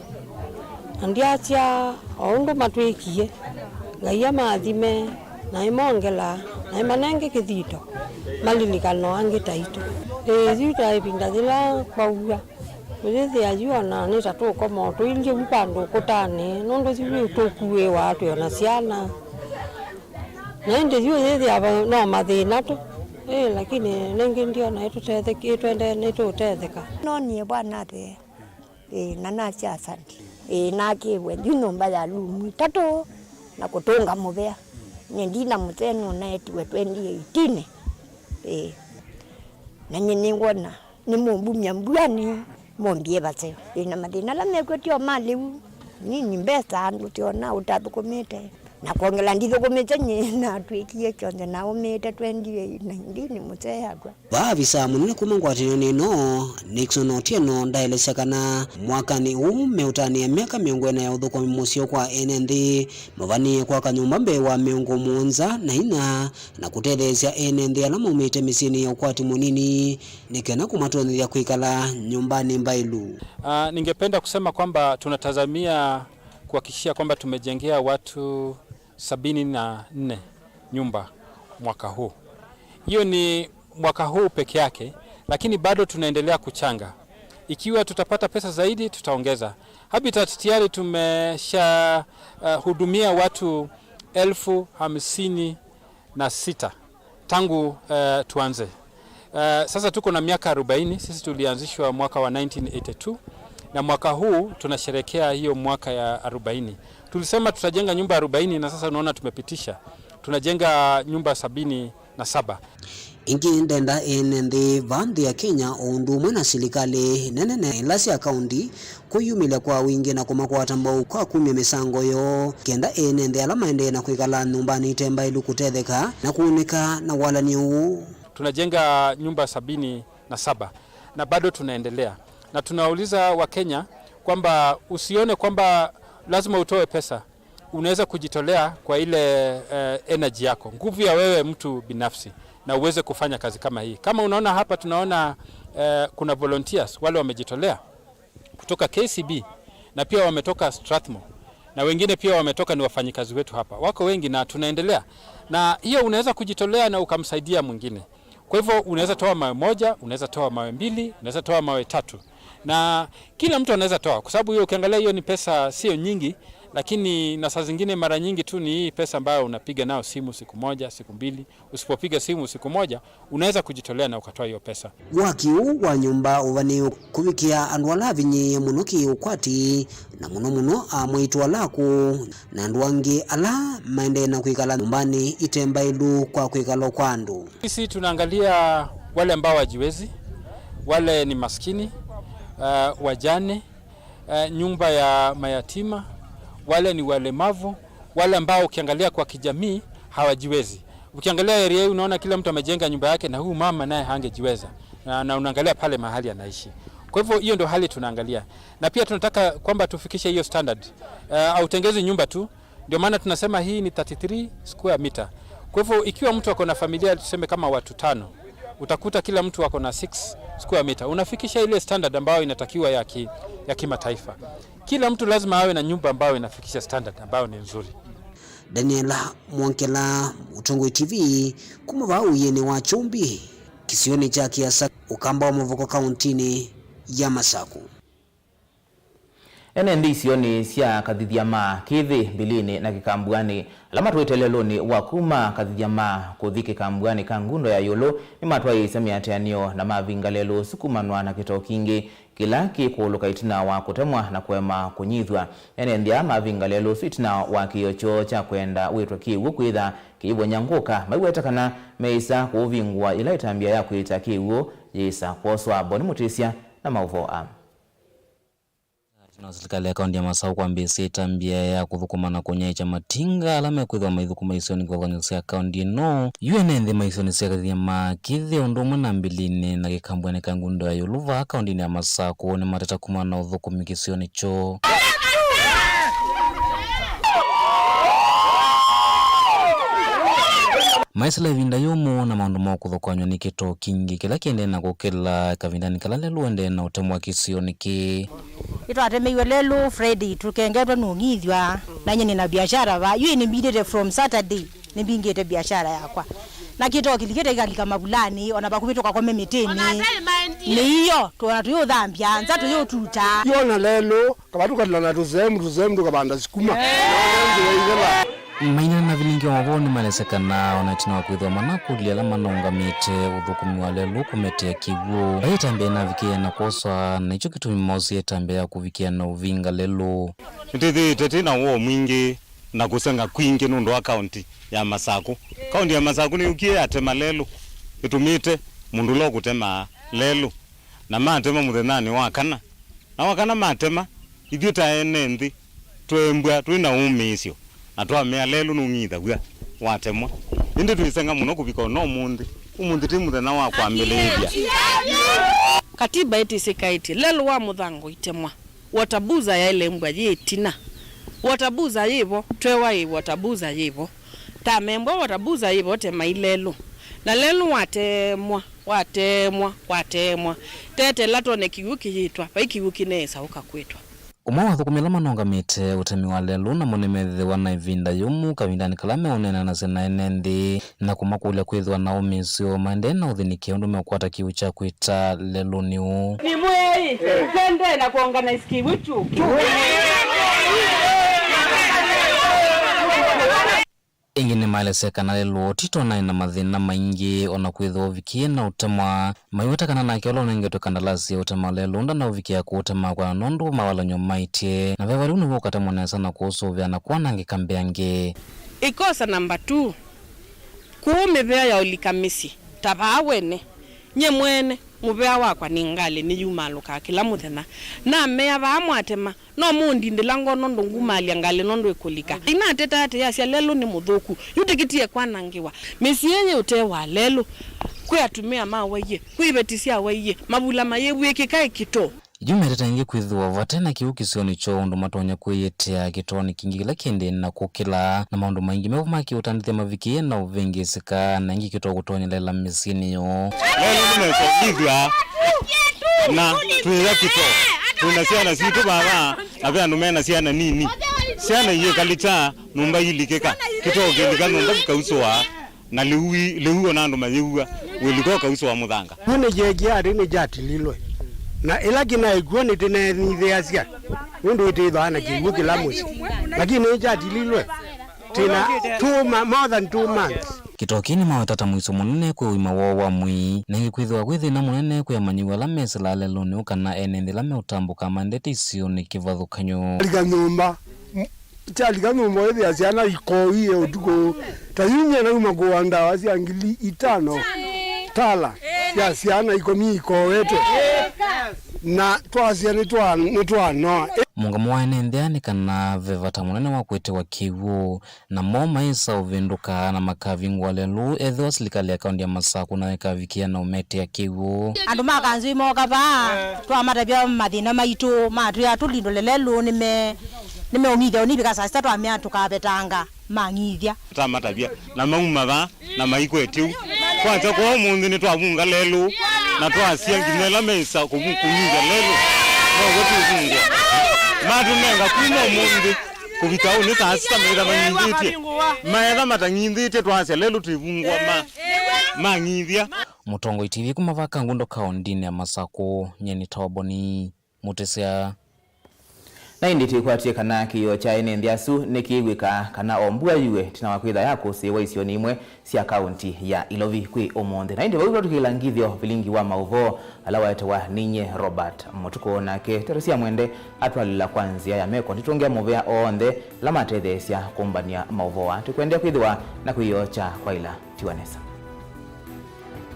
Na ndyasya o ũndũ matwĩkie, Ngai amaathime, na ĩmongela, na ĩmanenge kĩthito, malilikane o angĩ taitũ. Ĩĩ, yu ta ĩvinda yĩla kwaua. Ũyĩthĩa yu ona nĩ ta tũkoma o tũilye vu vandũ ũkũtanĩ, nũndũ yu wĩ tũkuĩwa twĩ ona syana. Na ĩndĩ yu ũyĩthĩa va-, no mathĩna tu. Ĩĩ, lakini nĩngĩ ndiona ĩtũtetheki-, ĩtwende nĩtũũtetheka. Nonie Bwana athe, ĩĩ, na nasya asante. Ĩĩ, nakĩwe yu nyũmba ya lumu itatũ na kũtũnga mũvea. Nĩ ndina mũthenu naetiwe twenty eighteen. Ĩĩ, na nyie nĩngwona nĩmũmbumya mbuanĩ, mũmbie vaseo. Ĩĩ, na mathĩna ala mekw'o tyo ma lĩu. Nini mbesa andũ tyona ũtathũkũmĩte. Na kwongela ndithũkũmĩte nyie, natwĩkie kyonthe naũmĩĩte twenty nineteen mũsee akw'a. Vaa avisaa mũnene kuma ngwatanĩonĩ ĩno, Nixon Otieno, ndaelesya kana mwakanĩ ũũ meũtanĩa myaka mĩongo ĩna ya ũthũkũmi mũseo kwa ene nthĩ, mavanĩĩe kwaka nyũmba mbee wa mĩongo mũonza na inya na kũtetheesya ene nthĩ ala maumĩte mĩsyĩnĩ ya ũkwati mũnini nĩ kenda kũmatonyethya kwĩkala nyũmbanĩ mbaĩlu. Ah, ningependa kusema kwamba tunatazamia kuhakikisha kwamba tumejengea watu sabini na nne nyumba mwaka huu. Hiyo ni mwaka huu peke yake, lakini bado tunaendelea kuchanga. Ikiwa tutapata pesa zaidi, tutaongeza. Habitat tayari tumesha, eh, hudumia watu elfu hamsini na sita tangu, eh, tuanze. Eh, sasa tuko na miaka arobaini, sisi tulianzishwa mwaka wa nineteen eighty-two, na mwaka huu tunasherehekea hiyo mwaka ya arobaini. Tulisema tutajenga nyumba arobaini na sasa unaona tumepitisha. Tunajenga nyumba sabini na saba. Ĩngĩ ndenda ene nthĩ va nthĩ ya Kenya o ũndũ ũmwe na silikalĩ nene na ila sya kaunti kwĩyumĩlya kwa wingĩ na kũmakwata mbau kwa kumya mĩsango yoo, kenda ene nthĩ ala maendee na kwĩkala nyũmbanĩ ite mbaĩlu kũtetheka na kũunĩka na walany'o ũũ. Tunajenga nyumba sabini na saba na bado tunaendelea, na tunauliza Wakenya kwamba usione kwamba lazima utoe pesa, unaweza kujitolea kwa ile, eh, energy yako, nguvu ya wewe mtu binafsi, na uweze kufanya kazi kama hii. Kama unaona hapa, tunaona, eh, kuna volunteers wale wamejitolea kutoka K C B na pia wametoka Strathmore, na wengine pia wametoka, ni wafanyikazi wetu hapa, wako wengi na tunaendelea. Na hiyo unaweza kujitolea na ukamsaidia mwingine. Kwa hivyo unaweza toa mawe moja, unaweza toa mawe mbili, unaweza toa mawe tatu, na kila mtu anaweza toa, kwa sababu hiyo ukiangalia hiyo ni pesa sio nyingi, lakini na saa zingine mara nyingi tu ni hii pesa ambayo unapiga nayo simu siku moja, siku mbili. Usipopiga simu siku moja, unaweza kujitolea na ukatoa hiyo pesa. Waki ũũ wa nyũmba ũvanĩĩwe kũvikĩa andũ ala avinyĩĩe mũno kĩ-ũkwati, na mũno mũno amwaitũ ala akũũ, na andũ angĩ ala maendee na kwĩkala nyũmbanĩ ite mbaĩlu kwa kwĩkalwa kwa andũ. Sisi tunaangalia wale ambao hawajiwezi, wale ni maskini, uh, wajane, eh, nyumba ya mayatima, wale ni walemavu, wale ambao ukiangalia kwa kijamii hawajiwezi. Ukiangalia area hii unaona kila mtu amejenga nyumba yake na huyu mama naye hangejiweza. Na, na unaangalia pale mahali anaishi. Kwa hivyo hiyo ndio hali tunaangalia. Na pia tunataka kwamba tufikishe hiyo standard. Eh, hautengezi nyumba tu, ndio maana tunasema hii ni thirty-three square meter. Kwa hivyo ikiwa mtu ako na familia tuseme kama watu tano, utakuta kila mtu ako na six square meter. Unafikisha ile standard ambayo inatakiwa ya ki-, ya kimataifa. Kila mtu lazima awe na nyumba ambayo inafikisha standard ambayo ni nzuri. Daniela Mwongela, Mũtongoi T V, kuma vaa ũiĩnĩ wa Kyumbi, kĩsionĩ kya Kĩasa, Ũkamba wa Mũvoko, kauntinĩ ya Masaku. Ene nthĩ isionĩ sya Kathithya ma Kĩthĩ, Mbilinĩ na Kĩkambuanĩ, ala matwaĩte lelũnĩ wa kuma Kathithya ma kũthi Kĩkambuanĩ ka Ngundo ya Ĩũlũ, nĩmatwaĩĩsye mĩatĩanĩo na mavinga lelũ ũsu kumanwa na kĩtoo kingĩ kĩla kĩkũũlũka ĩtina wa kũtemwa na kũema kũnyithw'a. Ene nthĩ aa mavinga lelũ ũsu ĩtina wa kĩĩo kyoo kya kwenda wĩtwe kĩw'ũ kwĩtha kĩivonya ngũka, maiweta kana meĩsa kũũvingũa yĩla ĩtambya ya kwĩta kĩw'ũ yĩsa kwoswa. Boni Mũtĩsya na maũvoo aa. Ĩtina wa silikalĩ ya kaũntĩ ya Masaku kwambĩĩsya ĩtambya ya kũthũkũma na kũnyaĩĩkya matinga ala mekwĩthĩwa maithũkũma isionĩ kĩvathũkany'o sya kaũntĩ ĩno, yu ene nthĩ ma isionĩ sya Kathithya ma Kĩthĩ o ũndũ ũmwe na Mbilinĩ na Kĩkambuanĩ ka Ngundo ya Ĩũlũ vaa kaũntĩnĩ ya Masaku nĩmateta kumana na ũthũkũmi kĩsionĩ kyoo. Maisila ĩvinda yũmũ na maũndũ ma kũthũkany'wa nĩ kĩtoo kingĩ kĩla kĩendee na kũkĩla kavindanĩ kala lelũ ũendee na ũtemwa kĩsionĩ kĩĩ. Nĩtwatemeiwe lelũ Friday, tũkengetwe nũng'ithw'a, na nyie nĩ na biashara va. Yu nĩmbindĩte from Saturday, nĩmbingĩte biashara yakwa. Na kĩtoo kĩlikĩte kĩkalika mavulanĩ, ona vakuvĩ tũkakome mĩtĩnĩ. Nĩ iyo, twona tũyũthambya, nza tũyũtuta. Yona lelũ, kava tũkalila na tũsemu, tũsemu tũkavanda sukuma. Yona nzĩa ithela. Maineena na vilingi wa mavoo nĩmaelesya kana ona ĩtina wa kwĩthĩwa manakũlya ala manaũngamĩte ũthũkũmi wa lelũ kũmetea kĩw'ũ, vai ĩtambya ĩnavikĩĩa na kwoswa, na nĩkyo kĩtumi moosie ĩtambya ya kũvikĩa na ũvinga lelũ. Nĩtwĩthĩĩte twĩ na woo mwingĩ na kũseng'a kwingĩ nũndũ wa kaũntĩ ya Masaku. Kaũntĩ ya Masaku nĩyũkie yatema lelũ, ĩtũmĩte mũndũ ũla ũkũtemaa lelũ, na matema mũthenyanĩ wa kana. Na wakana matema, ithyĩ ta ene nthĩ tweembwa twĩ na ũmĩĩsyo, na twamea lelũ nũng'ithaw'a watemwa. Ĩndĩ twĩseng'a mũno kũvika o na ũmũnthĩ. Ũmũnthĩ ti mũthenya wa kwambĩlĩĩlya. Katiba ĩtĩsĩkaĩtye lelũ wa mũthanga ũitemwa. Water boozer yaĩle mbwa yĩ ĩtina. Water boozer yĩ vo, twewa ĩ water boozer yĩ vo. Tamembwa water boozer yĩ vo, temai lelũ. Na lelũ watemwa, watemwa, watemwa, tetela twone kĩw'ũ kĩyĩtwa, vai kĩw'ũ kĩneesa ũka kwĩtwa. Ũmwe wa athũkũmi ala manũngamĩte ũtemi wa lelũ namo nĩmethĩwa na ĩvinda yũmũ kavindanĩ kala meũneenanasya na ene nthĩ na kũmakũlya kwĩthĩwa na ũmĩĩsyo maendee na ũthĩnĩkĩa ũndũ meũkwata kĩw'ũ kya kwĩta lelũnĩ ũũ. Nĩ mwĩai, twendee na kũorganize kĩw'ũ kyu. Ĩngĩ nĩmaelesya kana lelũ ũtito naĩ na mathĩna maingĩ, o na kwĩthĩwa ũvikie na ũtemwa. Maiweta kana nake ũla ũnengetwe kandalasi ya ũtema lelũ ndanaũvikĩa kũũtema kwa nũndũ mawalany'o maĩtye, na veva lĩu nĩvo ũkatemwa nesa na kũũsũvĩa na kwanangĩka mbeange. Ĩkosa namba two, kũũ mĩvea ya ũlika mĩsyĩ, ta vaa wene. Nyie mwene, mũvea wakwa nĩ ngalĩ nĩyumaalũkaa kĩla mũthenya. Namea vaa mwatema, no mũndindĩla ngoo nũndũ ngumaalya ngalĩ nũndũ ĩkũlika. Inateta atĩ yasya lelũ nĩ mũthũku, yu tĩkĩtie kwanangĩwa. Mĩsyĩ ĩyĩ ũtee wa lelũ, kwĩ atumĩa mawaie, kwĩ iveti syawaie, mavula mayĩvw'ĩkĩka ĩkito. Yu metete ĩngĩ kwĩthĩwa vate na kĩw'ũ kĩsionĩ kyoo ũndũ matonya kwĩyĩtĩa kĩtoonĩ kĩngĩ kĩla kĩendee na kũkĩla, na maũndũ maingĩ mevo ma kĩũtandĩthya mavikĩĩe na ũvĩngĩĩsĩka, na ĩngĩ kĩtoo kũtonyelela mĩsyĩnĩ yoo. Lelũ nĩmesomithw'a na twĩya kĩtoo. Twĩ na syana sitũ vava, na ve andũ me na syana nini. Syana iyĩkalĩkya nyũmba ilikĩka, kĩtoo kĩlika nyũmba kĩkausũa. Na lĩu, lĩu ona andũ mayĩw'a wĩlika ũkausũa mũthanga. Yu nĩkyeekie atĩ nĩkyatililwe, na ĩla kĩnaĩ kw'o nĩtĩneenyithĩasya, nũndũ ĩtĩthwaa na kĩw'ũ kĩla mũsyĩ, lakini nĩkyatililwe. Twĩna two ma-, more than two months. Kĩtoo kĩĩ nĩmaweta ta mũisyo mũnene kwĩ ũima woo wa mwĩĩ, na ĩngĩ kwĩthĩwa kwĩ thĩna mũnene kwĩ amanyĩw'a ala mesĩlaa lelũnĩ ũũ kana ene nthĩ ala meũtambũka maendete isionĩ kĩvathũkany'o. Alika nyũmba, kyalika nyũmba, wĩthĩa syana ikooie ũtukũ. Ta yu nyie nauma kũa ndawa sya ngili itano tala sya syana ikũmi ikoowetwe, na twasya nĩtwa-, nĩtwanoa. Mũũngamo wa ene nthĩ aa nĩ kana ve vata mũnene wa kwĩtĩwa kĩw'ũ, namo mayĩsa ũvĩndũka na makavingũa lelũ ethĩwa silikalĩ ya kaũntĩ ya Masakũ nayo ĩkavikĩa na ũmetea kĩw'ũ. Andũ ma kanzũ ĩmooka vaa, twamatavya mathĩna maitũ, matwĩa tũlindũle lelũ nĩme-, nĩmeũng'ithya ũnĩvika saa sita twamea tũkavetanga, mang'ithya. Tamatavya, na mauma vaa, na maikwetye u. Kwakya kwa ũmũnthĩ nĩtwavunga lelũ, na twasya nginya ĩla meĩsa kũvu-, kũng'ithya lelũ, now'o twĩvungwa. Matũnenga kuma ũmũnthĩ kũvika ũnĩ saa sita meetha mang'ithĩtye. Maetha matang'ithĩtye, twasya lelũ twĩvungwa, ma-, mang'ithya. Mũtongoi T V kuma vaa Kangundo kaũndĩnĩ ya Masakũ, nyie nĩ Tawaboni Mũtĩsya. Na ĩndĩ twĩkwatĩe kana kĩĩo kya ene nthĩ asu nĩkĩw'ĩkaa kana o mbua yue ĩtina wa kwĩtha yakũsĩĩwa isionĩ imwe sya kaũnti ya Ilovi kwĩ ũmũnthĩ. Na ĩndĩ vau vau tũkĩla ngithyo vilingi wa maũvoo ala waetewa nĩ nyie Robert Mũtukũ, nake Teresia Mwende atwalĩla kwa nzĩa ya meko. Nĩtwongea mũvea oonthe ala matetheesya kũmbany'a maũvoo aa. Tũkwendea kwĩthĩwa na kwĩyoo kya kwaĩla. Tiwa nesa.